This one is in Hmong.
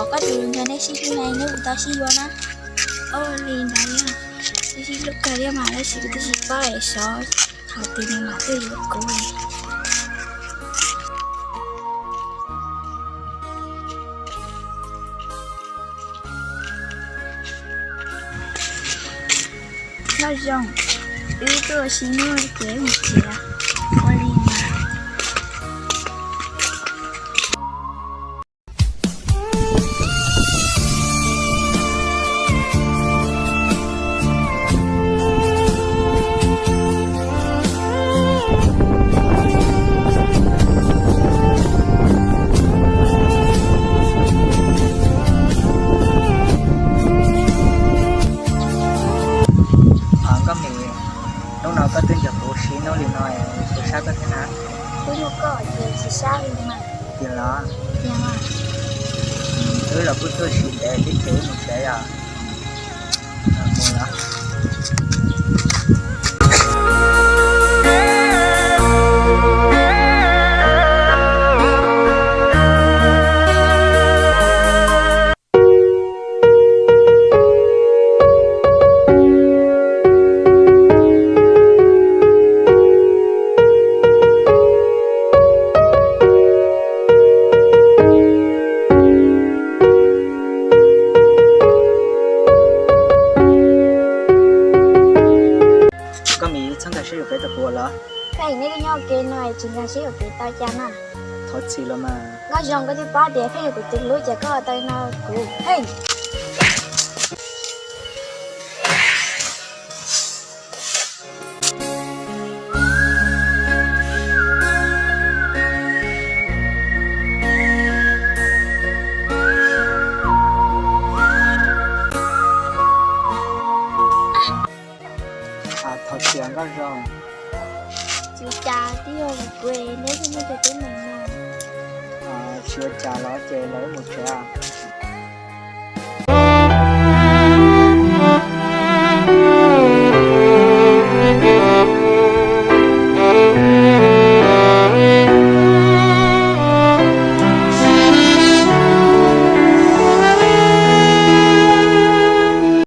Koj tus hluas nraug nej sib hlub heev, neb puas tau sib yuav na? Ua li ntawd, kuv sib hlub kawg li mas, tab sis kuv twb tsis paub es xyov thaum twg nws mam tuaj yuav kuv. Nkauj Zoo, wb tuaj ua si hnub no ces mus tsev. Ua li mas. Nkauj Mim, hnub no koj twb nrog kuv ua si hnub li no, kuv sab koj thiab na. Kuv nug koj ces tsis sab li mas. Tiag los? Tiag mas. Wb los kuj tuaj ua si ntev thiab ces wb mus tsev os. Mus los. Nkauj Mim, txhob nkag siab yuam kev rau kuv los? Koj, neb twb nyob ua ke no tsis nkag siab yuam kev tau cas na. Thov txim los mas. Nkauj Zoo, koj twb paub tias koj yog kuv tus hlub ces koj tau no kuv. Hej. Thov txim Nkauj Zoo. Tsis ua cas, twb yog kuv, neb thiaj muaj cov teeb meem no. Tsis ua cas los ces los wb mus tsev os.